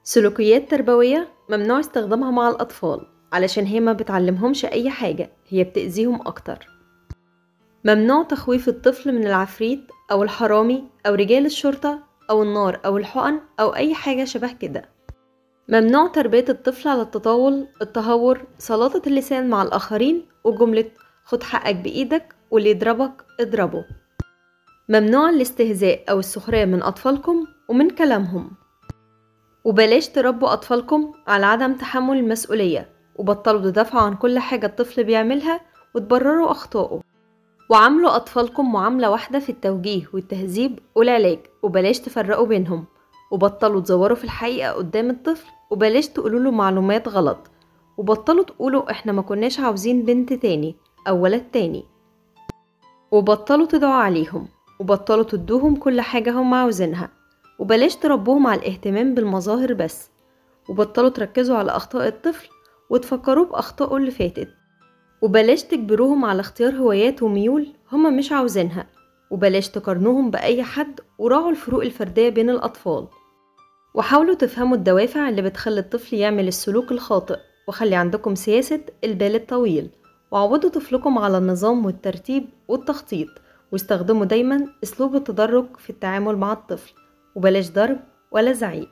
سلوكيات تربوية ممنوع استخدامها مع الأطفال علشان هي ما بتعلمهمش أي حاجة، هي بتأذيهم أكتر. ممنوع تخويف الطفل من العفريت أو الحرامي أو رجال الشرطة أو النار أو الحقن أو أي حاجة شبه كده. ممنوع تربية الطفل على التطاول، التهور، سلاطة اللسان مع الآخرين، وجملة خد حقك بإيدك واللي يضربك اضربه. ممنوع الاستهزاء أو السخرية من أطفالكم ومن كلامهم. وبلاش تربوا أطفالكم على عدم تحمل المسؤولية، وبطلوا تدافعوا عن كل حاجة الطفل بيعملها وتبرروا أخطائه. وعاملوا أطفالكم معاملة واحدة في التوجيه والتهذيب والعلاج، وبلاش تفرقوا بينهم. وبطلوا تزوروا في الحقيقة قدام الطفل، وبلاش تقولوا له معلومات غلط، وبطلوا تقولوا احنا ما كناش عاوزين بنت تاني أو ولد تاني. وبطلوا تدعوا عليهم، وبطلوا تدوهم كل حاجة هم عاوزينها، وبلاش تربوهم على الاهتمام بالمظاهر بس، وبطلوا تركزوا على أخطاء الطفل وتفكروه بأخطائه اللي فاتت، وبلاش تجبروهم على اختيار هوايات وميول هما مش عاوزينها، وبلاش تقارنوهم بأي حد، وراعوا الفروق الفردية بين الأطفال. وحاولوا تفهموا الدوافع اللي بتخلي الطفل يعمل السلوك الخاطئ، وخلي عندكم سياسة البال الطويل، وعودوا طفلكم على النظام والترتيب والتخطيط، واستخدموا دايما أسلوب التدرج في التعامل مع الطفل، وبلاش ضرب ولا زعيق.